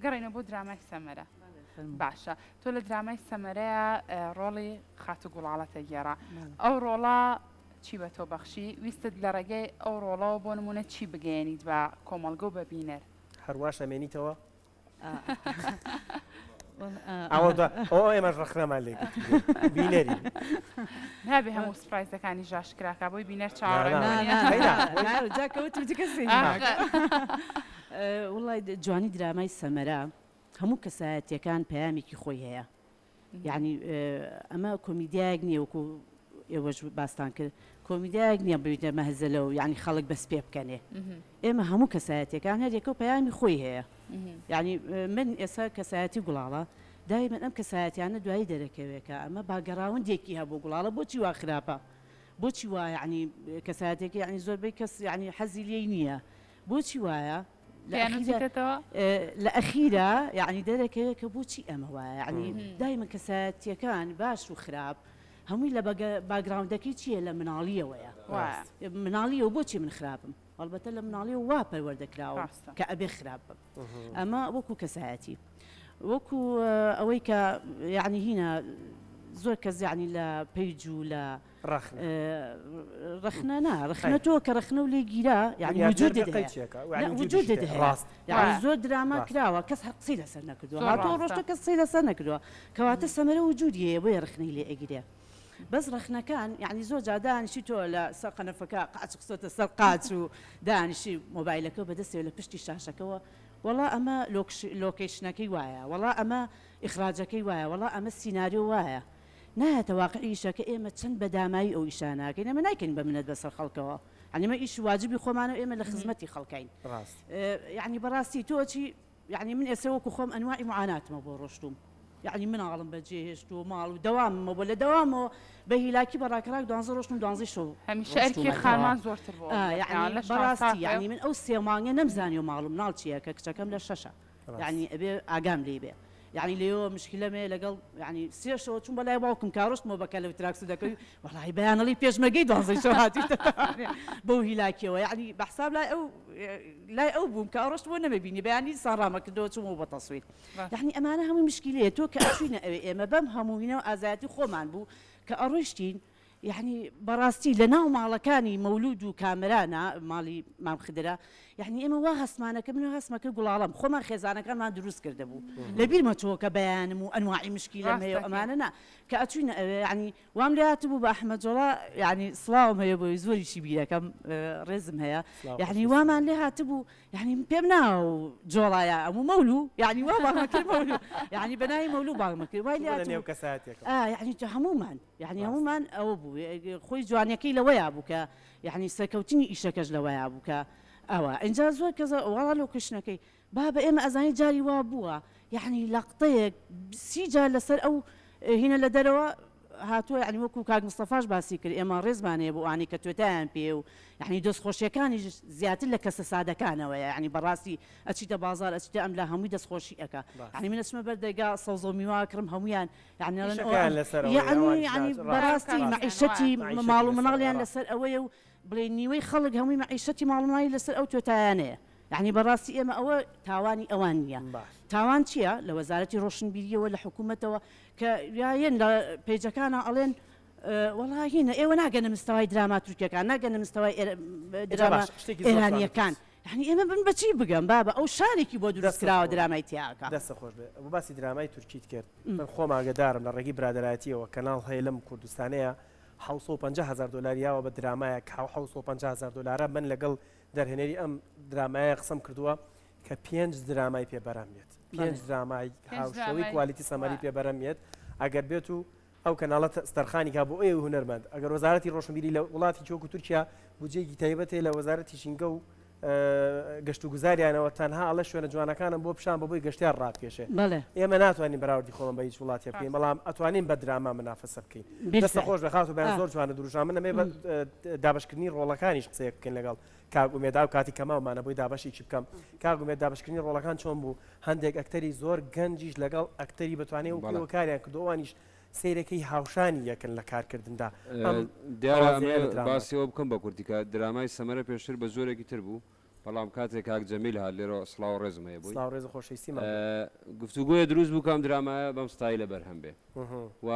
گەڕێینەوە بۆ درامای سەمەرە. باشە تۆ لە درامای سەمەرەیا ڕۆڵی خاتوو گوڵاڵەت ئەگێڕا ئەو ڕۆڵە چی بە تۆ بەخشی؟ ویستت لە ڕێگەی ئەو ڕۆڵەوە بۆ نموونە چی بگەیەنیت بە کۆمەڵگە و بە بینەر؟ هەرواش ئەمێنیتەوە؟ ئەوە ئێمەش ڕەخنەمان لێ بینەری نابێ هەموو سپرایزەکانی ژاشکراکە بۆی بینەر چاوەڕێ وڵی جوانی درامای سەمەرە هەموو کەسایەتیەکان پەیامێکی خۆی هەیە یعنی ئەمە کۆمیدیایەک نییە وەکو ئێوەش باستان کرد کۆمیدیایەک نییە ببیتە مەهزەلە و یعنی خەڵک بەس پێ بکەنێ ئێمە هەموو کەسایەتیەکان هەر یەکەو پەیامی خۆی هەیە یعنی من ئێستا کەسایەتی گوڵاڵە دایمەن ئەم کەسایەتیانە دوایی دەرەکەوێ کە ئەمە باگەڕاوندێکی هەبوو گوڵاڵە بۆچی وا خراپە بۆچی وا یعنی کەسایەتێکی یعنی زۆربەی کەس یعنی حەزی لێی نییە بۆچی وایە لە ئەخیرا یعنی دەرەکەوێت کە بۆچی ئەمە وایە یعنی دایمە کەسایەتیەکان باش و خراپ هەمووی لە باگراوندەکەی چییە لە مناڵیەوەیە مناڵیەوە بۆچی من خراپم هەڵبەتە لە مناڵیەوە وا پەروەردە کراوم کە ئەبێ خراپ بم ئەمە وەکو کەسایەتی وەکو ئەوەی کە یعنی هینە زۆر کەس یعنی لە پەیج و لە ڕەخنە نا ڕەخنە تۆ کە ڕەخنە و لێ گیرا یعنی وجودت هەیە وجودت هەیە یعنی زۆر دراما کراوە کەس هەر قسەی لەسەر نەکردووە هاتووە ڕۆشتە کەس قسەی لەسەر نەکردووە کەواتە سەمەرە وجودی هەیە بۆیە ڕەخنەی لێ ئەگیرێ بەس ڕەخنەکان یعنی زۆر جار دانیشی تۆ لە سەر قەنەفەکە قاچ خستۆتە سەر قاچ و دانیشی مۆبایلەکە بەدەستەوە لە پشتی شاشەکەوە وەڵا ئەمە لۆکەیشنەکەی وایە وەڵا ئەمە ئیخراجەکەی وایە وەڵا ئەمە سیناریۆ وایە نایەتە واقعی ئیشەکە ئێمە چەند بە داماوی ئەو ئیشانە ئەکەین ئێمە نایکەین بە منەت بەسەر خەڵکەوە یانی ئەمە ئیش واجبی خۆمانە و ئێمە لە خزمەتی خەڵکاین یانی بەڕاستی تۆ چی یانی من ئێستا وەکو خۆم ئەنواعی معاناتمە بۆ ڕۆشتوم یانی مناڵم بەجێ هێشت و ماڵ و دەواممە بۆ لە دەوامەوە بە هیلاکی بە ڕاکەڕاک دوانزە ڕۆشتم دوانزەی شەو هەمیشە ئەرکی خانمان زۆرتر بۆ یانی بەڕاستی یانی من ئەو سێ مانگە نەمزانیوە ماڵ و مناڵ چییە کە کچەکەم لە شەشە یانی ئەبێ ئاگام لێی بێ یانی لێیەوە مشکلەم هەیە لەگەڵ یانی سێ شەوە چووم بە لای باوکم کارۆشتمەوە بە کەلە و تراکس دەکەوی وەڵی بەیانەڵی پێشمەرگەی دوانزەی شەو هاتیتە بەو هیلاکیەوە یانی بە حساب لای ئەو لای ئەو بووم کە ئەڕۆشتمەوە نەمەبینی بەیانی سان ڕامەکردەوە چوومەوە بە تەسویر یانی ئەمانە هەمووی مشکیلەیە تۆ کە ئەچوینە ئەوێ ئێمە بەم هەمووینەوە ئازایەتی خۆمان بوو کە ئەڕۆیشتین یەعنی بەڕاستی لە ناو ماڵەکانی مەولود و کامەرانە ماڵی مام خدرە یەعنی ئێمە وا هەستمانە کرد من وا هەستمە کرد گوڵاڵەم خۆمان خێزانەکانمان دروست کردبوو لە بیرمە چۆ کە بەیانم و ئەنواعی مشکیلەم هەیە و ئەمانە نا کە ئەچوینە ئەوێ یەعنی وام لێ هاتبوو بە ئەحمەد جۆڵا یەعنی سڵاوم هەیە بۆی زۆریشی بیرەکەم ڕێزم هەیە یەعنی وامان لێ هاتبوو یەعنی من پێم ناوە جۆڵایە ئەموو مەولوو یەعنی وا بانگم کرد مەولوو یەعنی بە ناوی مەولوو بانگم کرد وای لێ هاتبوو ئا یەعنی هەموومان یەعنی هەموومان ئەوە بوو خۆی جوانیەکەی لەوەیا بوو کە یەعنی سەرکەوتنی ئیشەکەش لەوەیا بوو کە ئەوە ئینجا زۆر کەس وەڵا لۆکەیشنەکەی بابە ئێمە ئەزانی جاری وا بووە یەعنی لەقتەیەک سی جار لەسەر ئەو هینە لە دەرەوە هاتووە یەعنی وەکو کاک مستەفاش باسی کرد ئێمە ڕێزمان هەیە بۆ ئەوانەی کە توێتایان پێیە و یەعنی دەستخۆشیەکانیش زیاتر لە کەسە سادەکانەوەیە یەعنی بەڕاستی ئەچیتە بازاڕ ئەچیتە ئەملا هەمووی دەستخۆشی ئەکا یەعنی من ئەچمە بەر دەرگا سەوزە و میوە ئەکڕم هەموویان یەعنی ئەڵێن ئەوە ئیشەکەیان لەسەر ئەوەیە یەعنی ئەوانیش یەعنی ڕاست بەڕاستی ڕاست مەعیشەتی مەعیشەتی ماڵ و لەسەر مناڵیان ڕاست لەسەر ئەوەیە و بڵێی نیوەی خەڵک هەمووی مەعیشەتی ماڵ و مناڵی لەسەر ئەو توێتایانەیە یەعنی بەڕاستی ئێمە ئەوە تاوانی ئەوان نییە باش تاوان چییە لە وەزارەتی ڕۆشنبیریەوە لە حکوومەتەوە کە یا یەن لە پەیجەکانا ئەڵێن وەڵا هینە ئێوە ناگەنە مستەوای دراما تورکیەکان ناگەنە مستەوای ئینجا دراما باش شتێکی زۆر جوانت ئێرانیەکان وت. یەعنی ئێمە من بە چی بگەم بابە ئەو شارێکی بۆ دروست دەستت کراوە خۆش بێ درامای تیا ئەکا. دەستت خۆش بێ بۆ باسی درامای تورکیت کرد من خۆم ئاگەدارم لە ڕێگەی برادەرایەتیەوە کەناڵ هەیە لەم کوردستانەیە 750 هەزار دۆلار یاوە بە درامایەک کە ئەو 750 هەزار دۆلارە من لەگەڵ دەرهێنەری ئەم درامایە قسەم کردووە کە پێنج درامای پێ بەرهەم یەت پێنج درامای هاوشێوەی کوالیتی سەمەری پێ بەرهەم یەت ئەگەر بێت و ئەو کەناڵە تەرخانی کا بۆ ئێوەی هونەرمەند ئەگەر وەزارەتی ڕۆشنبیری لە وڵاتی وەکو تورکیا بودجەیەکی تایبەت هەیە لە وەزارەتی ژینگە و گەشتوگوزاریانەوە تەنها ئەڵێ شوێنە جوانەکانم بۆ پیشان بە بۆی گەشتیار ڕابکێشێ بەڵێ. ئێمە ناتوانین بەراوردی خۆمان بە هیچ وڵاتێ بکەین بەڵام ئەتوانین بە دراما منافەسە بکەین دەستە بالفعل خۆش بێ خاتوو بەیان ئا. زۆر جوانە دروشا من ئەمەوێ بە دابەشکردنی ڕۆڵەکانیش قسەیەک بکەین لەگەڵ کاک ئومێد ئەو کاتی کە ماومانە بۆی دابەشێکی بکەم کاک ئومێد دابەشکردنی ڕۆڵەکان چۆن بوو هەندێک ئەکتەری زۆر گەنجیش لەگەڵ ئەکتەری بەتوانێ و بەڵێ. پێوە کاریان کردو ئەوانیش سەیرەکەی هاوشانی یەکن لە کارکردندا ئەم دیارە تەوازنەیە ئەمەوێ لە درامادا. باسی ئەوە بکەم بە کورتی کە درامای سەمەرە پێشتر بە جۆرێکی تر بوو. بەڵام کاتێک کاک جەمیل هات لێرەوە سڵاو و ڕێزم هەیە بۆی. سڵاو ڕێز و خۆشەویستیمان بۆی. گفتوگۆیە دروست بوو کە ئەم درامایە بەم ستایلە بەرهەم بێ و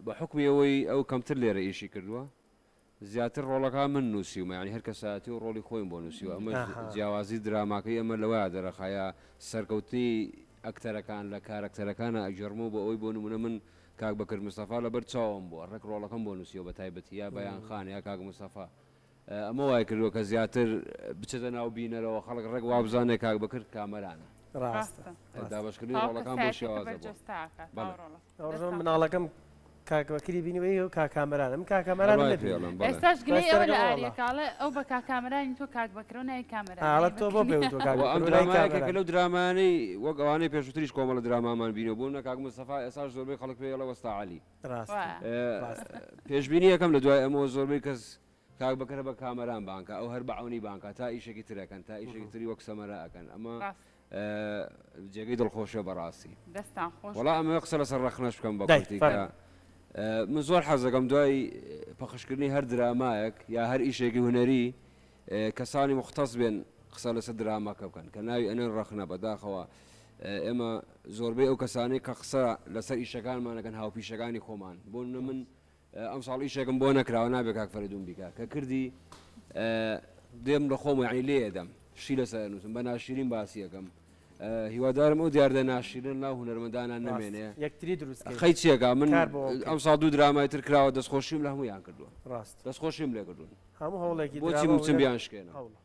بە حوکمی ئەوەی ئەو کەمتر لێرە ئیشی کردووە زیاتر ڕۆڵەکان من نووسیومە یانی هەر کەسایەتی و ڕۆڵی خۆیم بۆ نووسیوە ئەمەش جیاوازی دراماکەی ئەمە لەوەیا دەرەخا یا سەرکەوتنی ئەکتەرەکان لە کارەکتەرەکانا ئەگێڕمەوە بۆ ئەوەی بۆ نموونە من کاک بەکر مستەفا لەبەر چاوم بووە ڕێک ڕۆڵەکەم بۆ نووسیوە بە تایبەتی یا بەیان خان یا کاک مستەفا ئەمە وای کردووە کە زیاتر بچێتە ناو بینەرەوە خەڵک ڕێک وابزانێ کاک بەکر کامەرانە. ڕاستە. دابەشکردنی ڕۆڵەکان بەو شێوازە بووە. بەڵێ. ئەوڕۆ مناڵەکەم کاک بەکری بینی وەی ئەو کاک کامەرانە من کاک کامەرانم هەر وای نەبینی. پێ ئەڵێم بەڵێ. ئێستاش گلەی دوای ئەوە لە سەرەکەم ئاریە وەڵا. کە ئەڵێ ئەو بە کاک کامەرانی تۆ کاک بەکرە و ناوی کامەرانە ئاڵە ئەی تۆ بۆ بەکر پێ نییە. وتووە کاک وە ئەم بەکر و ناوی درامایە یەکێکە کامەران. لەو درامایانەی وەک ئەوانەی پێشووتریش کۆمەڵە درامامان بینیوە بۆ نموونە کاک مستەفا ئێستاش زۆربەی خەڵک پێی ئەڵێ وەستا عەلی. ڕاستە وایە. ڕاستە. پێشبینی ئەکەم لە دوای ئەمەوە زۆربەی کەس کاک بەکر بە کامەران بانکا ئەو هەر بە عەونی بانکا تا ئیشێکی تر ئەکەن تا ئیشێکی تری وەک سەمەرە ئەکەن ئەمە جێگەی دڵخۆشیە بەڕاستی. دەستان خۆش وەڵا ئەمەوێ قسە لەسەر ڕەخنەش بکەم بە دەی کورتی کە فەرموو. من زۆر حەز دەکەم دوای پەخشکردنی هەر درامایەک یا هەر ئیشێکی هونەری کەسانی موختەس بێن قسە لەسەر دراماکە بکەن کە ناوی ئەنێن ڕەخنە بەداخەوە ئێمە زۆربەی ئەو کەسانەی کە قسە لەسەر ئیشەکانمان ئەکەن هاوپیشەکانی خۆمان بۆ نمونە من ئەمساڵ ئیشێکم بۆ نەکراوە نابێ کاک فەرەیدون بیکا کە کردی دێم لە خۆم یعنی لێ ئەدەم شتی لەسەر ئەنووسم بە ناشیرین باسی ئەکەم هیوادارم ئەو دیاردە ناشیرینە ناو هونەرمەندانا نەمێنێ یەکتری دروست کەین خەی چیەکا من کار بۆ بکەین. ئەمساڵ دوو درامای تر کراوە دەستخۆشیم لە هەموویان کردووە ڕاست دەستخۆشیم لێ کردوون هەموو هەوڵێکی بۆچی دراما و بچم هونەر بیان شکێنم هەوڵە.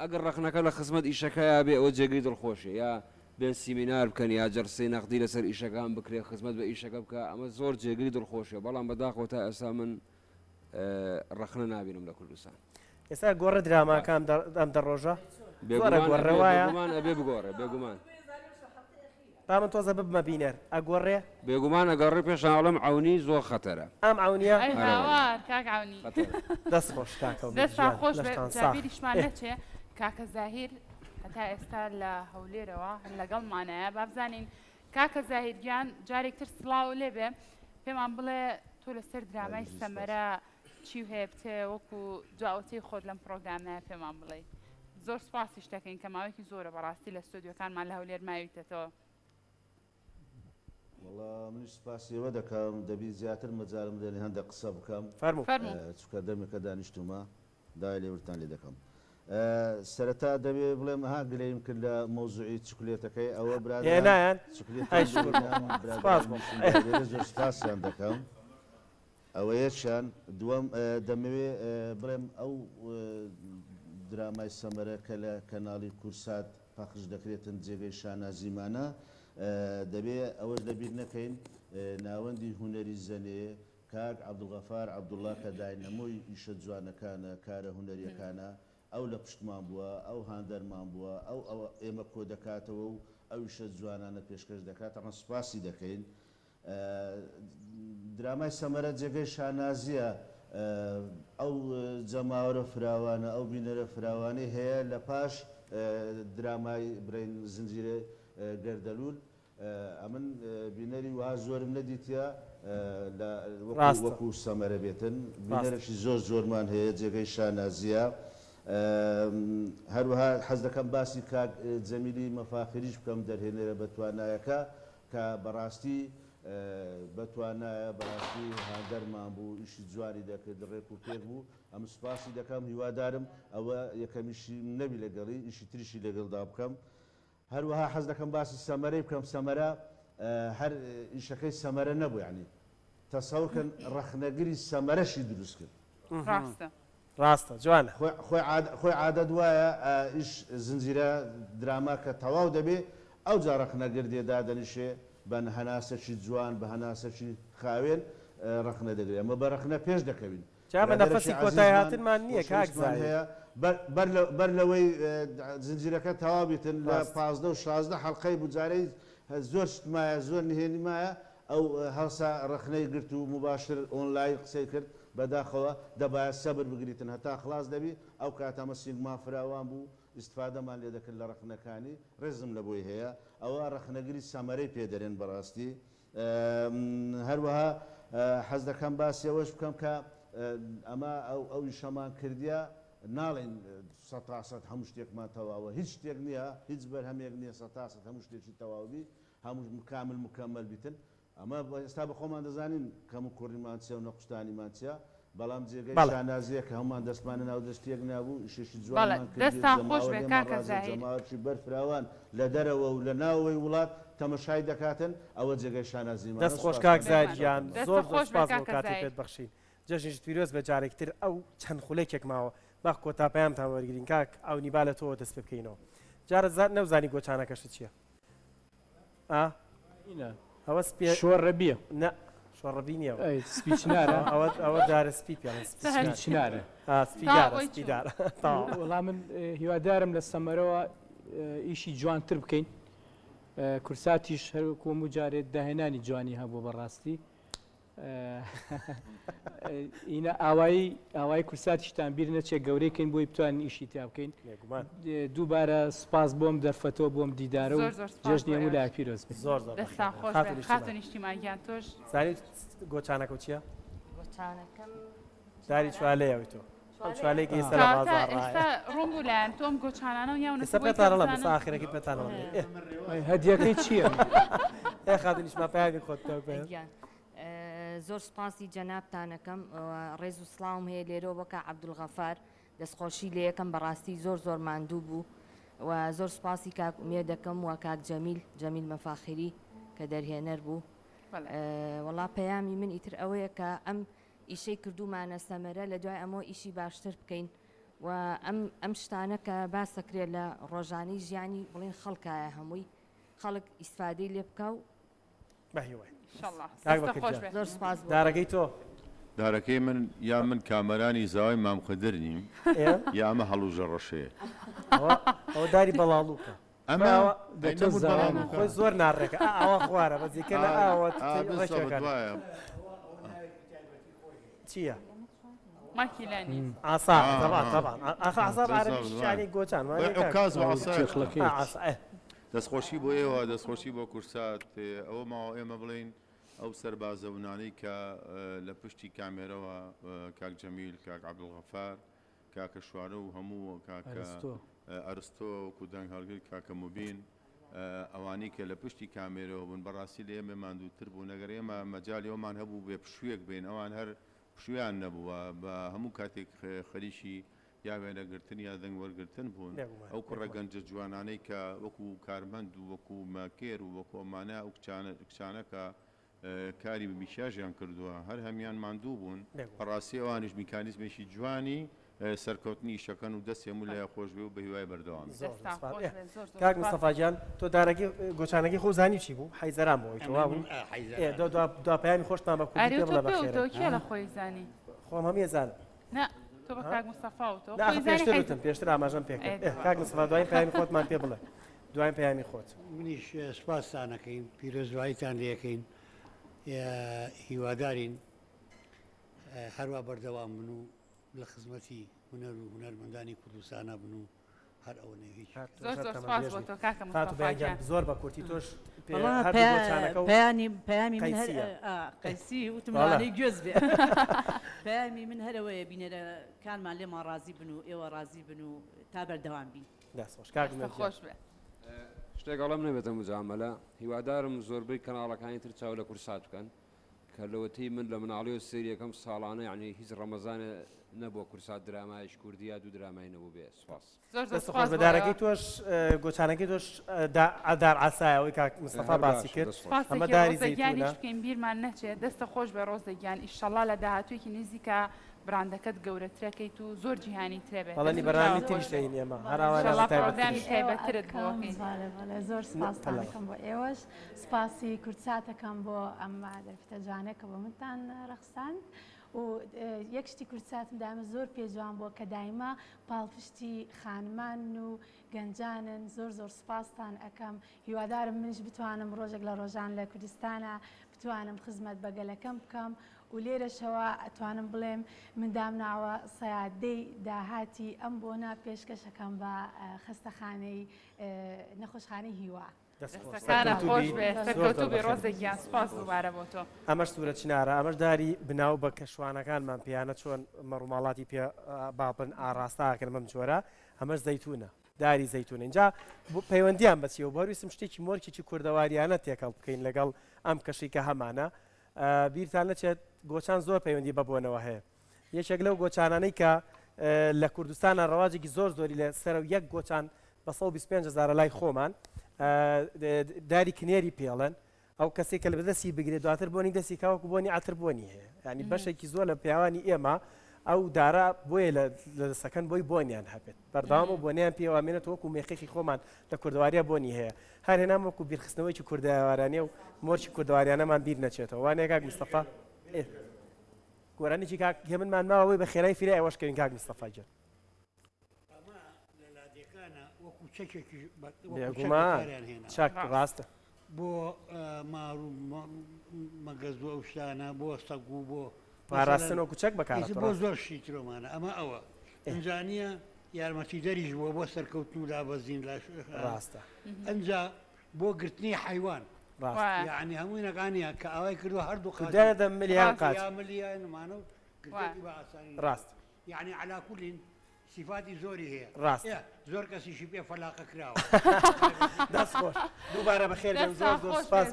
ئەگەر ڕەخنەکە لە خزمەت ئیشەکەیا بێ ئەوە جێگەی دڵخۆشیە یا بێن سیمینار بکەن یا جەلسەی نەقدی لەسەر ئیشەکان بکرێ خزمەت بە ئیشەکە بکا ئەمە زۆر جێگەی دڵخۆشیە بەڵام بەداخەوە تا ئێستا من ڕەخنە نابینم لە کوردستان. ئێستا گۆڕێ دراماکە ئەم دە ڕۆژە؟ زۆر بێگومان ئەگۆڕێ ئەبێ وایە؟ بێگومان ئەبێ بگۆڕێ بێگومان. با من تۆزە ببمە بینەر ئەگۆڕێ؟ بێگومان ئەگەڕێ پێشان ئەڵێم عەونی زۆر خەتەرە. ئەم عەونیە؟ ئەی ئەرێ وەڵا هاوار کاک عەونی. خەتەرە. دەست خۆش کاکە ئومێد دەستتان گیان خۆش بێ لەشتان جا ساغ. بیریشمان ئێ. نەچێ کاکە زاهیر هەتا ئێستا لە هەولێرەوە هەر لەگەڵمانایە با بزانین کاکە زاهیر گیان جارێک تر سڵاو لێ بێ پێمان بڵێ تۆ لەسەر درامای بژی سپاس. سەمەرە چی هەیە بتێ وەکو دواوتەی خۆت لەم پڕۆگرامەیە پێمان بڵێی زۆر سوپاسیش دەکەین کە ماوەیەکی زۆرە بەڕاستی لە ستۆدیۆکانمان لە هەولێر ماویتەتەوە. وەڵا منیش سوپاسی ئێوە دەکەم، دەبی زیاتر مەجالم بدەن هەندێک قسە بکەم. فەرموو. فەرموو. چونکە دەمێکە دانیشتوومە داوای لێبوردنتان لێ دەکەم. سەرەتا دەبێ بڵێم ها گلەییم کرد لە مەوزوعی چوکلێتەکەی ئەوە برادەران هێنایان؟ چوکلێتیان ئەی بۆ شوکر بۆ هێنام خوا. برادەران سوپاس بۆ نیشتن خوا. لە لێرە زۆر سوپاسیان دەکەم. ئەوە یەکیان، دووەم دەمەوێ بڵێم ئەو درامای سەمەرە کە لە کەناڵی کورسات پەخش دەکرێتن جێگەی شانازیمانە، دەبێ ئەوەش لەبیر نەکەین ناوەندی هونەری زەنێ کاک عەبدولغەفار عەبدوڵا کە داینەمۆی ئیشە جوانەکانە، کارە هونەریەکانە، ئەو لە پشتمان بووە، ئەو هاندەرمان بووە، ئەو ئێمە کۆدەکاتەوە و ئەو ئیشە جوانانە پێشکەش دەکات، تەبعەن سوپاسی دەکەین. درامای سەمەرە جێگەی شانازییە، ئەو جەماوەرە فراوانە، ئەو بینەرە فراوانەی هەیە لە پاش درامای برین زنجیرەی گەردەلوول، ئەمن بینەری وەها زۆرم نەدیتیە لە ڕاستە. وەکو سەمەرە بێتن، ڕاستە. بینەرەکی زۆر زۆرمان هەیە جێگەی شانازییە. هەروەها حەز دەکەم باسی کاک جەمیلی مەفاخریش بکەم دەرهێنەرە بەتوانایەکە کە بەڕاستی بەتوانایە بەڕاستی هاندەرمان بوو ئیشی جوانی دەکرد ڕێک و پێک بوو ئەمن سوپاسی دەکەم هیوادارم ئەوە یەکەمیشیم نەبی لەگەڵی ئیشی تریشی لەگەڵدا بکەم هەروەها حەز دەکەم باسی سەمەرەی بکەم سەمەرە هەر ئیشەکەی سەمەرە نەبوو یانی تەسەور کەن ڕەخنەگری سەمەرەشی دروست کرد. ڕاستە. ڕاستە جوانە. خۆی عادەت وایە ئیش زنجیرە دراما کە تەواو دەبێ ئەوجا ڕەخنەگر دێ دادەنیشێ بە هەناسەکی جوان بە هەناسەکی خاوێن ڕەخنە دەگرێ ئەمە بە ڕەخنە پێش دەکەوین جا ئەمە برادەرەکی نەفەسی کۆتای عەزیزمان هاتنمان نییە کاک خۆشەویستمان زاهیر. هەیە بەر بەر لە بەر لەوەی زنجیرەکە تەواو بیتن لە ڕاستە. 15 و 16 حەڵقەی بوو جارەی زۆر شت مایە زۆر نهێنی مایە ئەو هەڵسا ڕەخنەی گرت و موباشر ئۆنلاین قسەی کرد بەداخەوە دەبایە سەبر بگریتن هەتا خڵاس دەبی ئەو کاتە ئەمە سینگمان فراوان بوو ئیستفادەمان لێ دەکرد لە ڕەخنەکانی ڕێزم لە بۆی هەیە ئەوە ڕەخنەگری سەمەرەی پێ دەرێن بەڕاستی هەروەها حەز دەکەم باسی ئەوەش بکەم کە ئەمە ئەو ئەو ئیشەمان کردیە. ناڵێین سەتاسەد هەموو شتێکمان تەواوە، هیچ شتێک نییە، هیچ بەرهەمێک نییە سەتاسەد هەموو شتێکی تەواو بی، هەموو کامل موکەمەل بیتن، ئەمە ئێستا بە خۆمان دەزانین کەم و کوڕیمان چیە و نەقوستانیمان چیە، بەڵام جێگەی بەڵێ. شانازیە کە هەموومان دەستمان لە ناو دەستی یەک نابوو، ئیشێکی بەڵێ جوانمان کردیە، دەستتان خۆش جەماوەر بێ لێمان کاکە ڕازیە، زاهیر. جەماوەرێکی بەرفراوان لە دەرەوە و لە ناوەوەی وڵات تەمەشای دەکاتن، ئەوە جێگەی شانازیمانە دەست و خۆش کاک سوپاستان زاهیر دەکەم. گیان، دەستت زۆر زۆر خۆش بێ سوپاس بۆ کاکە کاتەی زاهیر. پێت بەخشین. جەژنیشت پیرۆز بێت جارێکی تر ئەو چەند خولەکێک ماوە با کۆتا پەیامتان وەرگرین کاک عەونی با لە تۆوە دەست پێ بکەینەوە جارە زا نەوزانی گۆچانەکەشت چییە ئا ئینە ئەوە سپیە شۆڕەبیە نە شۆڕەبی نییە ئەوە. ئەی سپی چنارە ئەوە ئەوە دارە سپی پێڵێن سپی سەهر. سپی چنارە ئا سپی تا دارە ئەوەی سپی چوو. دارە تەواو وەڵا من هیوادارم لە سەمەرەوە ئیشی جوانتر بکەین کورساتیش هەر وەکو هەموو جارێ داهێنانی جوانی هەبوو بەڕاستی ئینە ئاوایی ئاوایی کورساتیشتان بیر نەچێت گەورەی کەین بۆی بتوانین ئیشی تیا بکەین بێگومان دووبارە سپاس بۆم دەرفەتەوە بۆم دیدارە و زۆر زۆر سپاس جەژنی بۆ هەموو ئێوەش. لایەک پیرۆز بێت. زۆر زۆر دەستان بەخێر خۆش خاتوو بێ نیشتیمان خاتوو نیشتیمان گیان تۆش زانیت گۆچانەکەو چییە؟ گۆچانەکەم داری چنارە چوالەیە ئەوی تۆ ئەو چوالەیە؟ چوالەیە کە ئێستا لە کەواتە بازاڕایە ئێستا ڕوون بوو لایان تۆ ئەم گۆچانانە و نیاونەتە ئێستا بۆی کە پێتان ئەڵێم ئێستا بزانن ئاخرەکەی پێتان ئەڵێم ئێ ئەی هەدیەکەی چییە؟ ئێ خاتوو نیشتیمان پەیامی خۆت بکە پێ گیان زۆر سوپاسی جەنابتان ئەکەم ڕێز و سڵاوم هەیە لێرەوە بۆ کاک عەبدولغەفار دەستخۆشی لێ ئەکەم بەڕاستی زۆر زۆر ماندوو بوو و زۆر سوپاسی کاک ئومێد دەکەم و کاک جەمیل جەمیل مەفاخری کە دەرهێنەر بوو وەڵا پەیامی من ئیتر ئەوەیە کە ئەم ئیشەی کردومانە سەمەرە لە دوای ئەمەوە ئیشی باشتر بکەین و ئەم ئەم شتانە کە باسەکرێت لە ڕۆژانەی ژیانی بڵین خەڵکایە هەمووی خەڵک ئیسفادەی لێ بکە و بەهیوای. ئیشەڵا کاک دەستت بەکر خۆش گیان بێ. زۆر سوپاس بۆ دارەکەی تۆ؟ دارەکەی من یا من کامەرانی زاوای مام خدر نیم ئێ یا ئەمە هەڵوژە ڕەشەیە. ئەوە ئەوە داری بەڵاڵووکە. ئەمە ئەوە ئەی بە تۆ نەبوو زاوا بەڵاڵووکە؟ خۆی زۆر ناڕێکە ئا ئاوا خوارە بەس دیکە لە ئا ئاوە ئا بالضبط ڕێکەکان وایە. چییە؟ ماکیلە نیت. عصا ئا طبعا ئا طبعا ئاخە عصا بە عەرەبیش بالضبط وایە. یانی گۆچان وەی وانیە کاک؟ عکاز و ئەو عصایە چێخڵەکەیەتی. ئا عصا ئێ. دەستخۆشی بۆ ئێوە دەستخۆشی بۆ کورسات ئەوە ماوە ئێمە بڵێین ئەو سەربازە ونانەی کە لە پشتی کامێرەوە کاک جەمیل، کاک عەبدولغەفار، کاکە شوانە و هەموو کاکە ئەرستۆ. ئەرستۆ وەکو دەنگ هەڵگر کاکە موبین ئەوانەی کە لە پشتی کامێرەوە بوون بەڕاستی لە ئێمە ماندووتر بوون ئەگەر ئێمە مەجالی ئەومان هەبوو بێ پشوویەک بین ئەوان هەر پشوویان نەبووە بە هەموو کاتێک خەریکی یا وێنەگرتن یا دەنگ وەرگرتن بوون بێگومان ئەو کوڕە بێگومان. گەنجە جوانانەی کە وەکو کارمەند و وەکو ماکێر و وەکو ئەمانە ئەو کچانە کچانە کە کاری میکیاژیان کردووە هەر هەمیان ماندوو بوون بێگومان. بەڕاستی ئەوانیش میکانیزمێکی جوانی سەرکەوتنی ئیشەکەن و دەستی هەموو لایە خۆش بێ و بەهیوای بەردەوامی. زۆر زۆر دەستان سپاس. خۆش ئێ بێت زۆر زۆر کاک سپاس. مستەفا گیان تۆ دارەکەی گۆچانەکەی خۆو زانی چی بوو حەیزەران بوو ئەوی تۆ ئەمە وابوو من ئا ئێ حەیزەران دو دوا دوا پەیامی خۆشتمان بە کوردی ئەرێ پێ تۆ بڵێ پێ بەخێرێ وتەوە کێ لە خۆی زانی؟ خۆم هەمیە زانم نا تۆ بە ها؟ کاک مستەفا وتەوە نا خۆی ئاخە زانی پێشتر حەیز وتم پێشتر ئاماژەم پێ ئێ کرد ئێ کاک مستەفا دوایین پەیامی خۆتمان پێ بڵێ دوایین پەیامی خۆت. منیش سپاستان ئەکەین پیرۆزباییتان لێ ئەکەین هیوادارین هەروا بەردەوام بن و لە خزمەتی هونەر و هونەرمەندانی کوردستانا بن و هەر ئەوەنەی هیچ. هەر تۆش زۆر هەر زۆر تەمەن سپاس درێژ بۆ بی تۆ کاکە خاتوو مستەفا بەیان گیان گیان. زۆر بە کورتی تۆش پێ وەڵا هەردوو پەیا گۆچانەکە و پەیانی پەیامی من هەر قەیسییە. ئا قەیسی وتم بەڵێ. لەوانەیە گوێز بێ پەیامی من هەر ئەوەیە بینەرەکانمان لێمان ڕازی بن و ئێوە ڕازی بن و تا بەردەوام بین. دەست خۆش کاک دەستت ئومێد گیان. خۆش بێ. شتێک ئەڵێم نەبێتە موجامەلە هیوادارم زۆربەی کەناڵەکانی تر چاو لە کورسات بکەن کە لەوەتەی من لە مناڵیەوە سەیری ئەکەم ساڵانە یەعنی هیچ ڕەمەزانێ نەبووە کورسات درامایەکی کوردی یا دوو درامای نەبووبێ سوپاس. زۆر زۆر دەست خۆش سوپاس بە بۆ ئێوە. دارەکەی تۆش گۆچانەکەی تۆش دار عەسایە ئەوەی کاک مستەفا هەر باسی باشە کرد دەست خۆش. ئەمە سوپاسێکی داری ڕۆزە گیانیش زەیتونە. بکەین بیرمان نەچێت دەستە خۆش بێ ڕۆزە گیان ئیشەڵا لە داهاتوویەکی نزیکا براندەکەت گەورەترەکەیت و زۆر جیهانی ترە بێت بەڵێنی دەست و بەرنامی چاوت تریش خۆش بێ دەین ئێمە هەر ئاوا ئیشەڵا نابێت پرۆگرامی تایبەتتریش. ئێوە تایبەتترت بۆ ئەکەم ئەکەین. بەڵێ بەڵێ زۆر سپاستان پەلە. ئەکەم بۆ ئێوەش سپاسی کوردساتەکەم بۆ ئەم دەرفەتە جوانە کە بۆ منتان ڕەخساند و یەک شتی کوردساتم دایمە زۆر پێ جوان بووە کە دایمە پاڵپشتی خانمان و گەنجانن زۆر زۆر سپاستان ئەکەم هیوادارم منیش بتوانم ڕۆژێک لە ڕۆژان لە کوردستانە بتوانم خزمەت بە گەلەکەم بکەم و لێرەشەوە ئەتوانم بڵێم من دامناوە سەیادەی داهاتی ئەم بۆنە پێشکەشەکەم بە خەستەخانەی نەخۆشخانەی هیوا. دەست خۆش دەستەکانت سەرکەوتوو خۆش بی بێ زۆر زۆر سەرکەوتوو بی بەخێر ڕۆزە بێی. گیان سوپاس دووبارە بۆ تۆ. ئەمەش سوورە چنارە ئەمەش داری بناو بە کە شوانەکانمان پێیانە چۆن مەڕوماڵاتی پێ بابن ئاڕاستە ئەکەن بەم جۆرە ئەمەش زەیتونە داری زەیتونە ئینجا پەیوەندیان بە چیەوە بۆ هەرویستم شتێکی مۆرکێکی کوردەواریانە تێکەڵ بکەین لەگەڵ ئەم کەشی کە هەمانە بیرتان نەچێت گۆچان زۆر پەیوەندی بە بۆنەوە هەیە یەکێک لەو گۆچانانەی کە لە کوردستانە ڕەواجێکی زۆر زۆری لە سەرە و یەک گۆچان بە 125 هەزارە لای خۆمان داری کنێری پێڵێن ئەو کەسێک کە لە بەدەستی بگرێت دواتر بۆنی دەستی کاوەکو بۆنی عەتر بۆنی هەیە ینی بەشێکی زۆر لە پیاوانی ئێمە ئەو دارە بۆیە لە دەسەکەن بۆی بۆنیان هەبێت بەردەوام و بۆنیان پێوە مێنێت وەکو مێخێکی خۆمان لە کوردەواریە بۆنی هەیە هەر هێنام وەکو بیرخستنەوەیکی کوردەوارانە و مۆرکی کوردەواریانەمان بیر نەچێتەوە وانەیە کاک مستەفا گۆرانیی کاک هێمنمان ماوە بۆی بە خێرای فریای ئەوەش کەوین کاک مستەفا گیان. ئەمە لە لادێکانە وەکو چەکێکیش بە وەکو چەک بێگومان بەکاریان هێناوە. چەک ڕاستە. بۆ مار و مەگەز و ئەو شتانە بۆ سەگ و بۆ پاراستن مەسەلەن وەکو چەک بەکارهاتووە ئیتر بۆ ڕاستە. زۆر شتی ترۆمانە ئەمە ئەوە ئینجا نییە یارمەتیدەریش بووە بۆ سەرکەوتن و دابەزین لە ڕاستە. ئینجا بۆ گرتنی حەیوان. ڕاستە. یەعنی هەمووی نەکانیە کە ئاوای کردوە هەردوو قاچی دایە دەم ملی یان قاچ. یا ملی یا نمانە و گرتێتی بە ئاسانی ڕاست. یەعنی عەلا کولین سیفاتی زۆری هەیە ڕاست. ئێ زۆر کەسیشی پێ فەلاقە کراوە. دەست خۆش دووبارە بەخێر بێن زۆر زۆر سوپاس.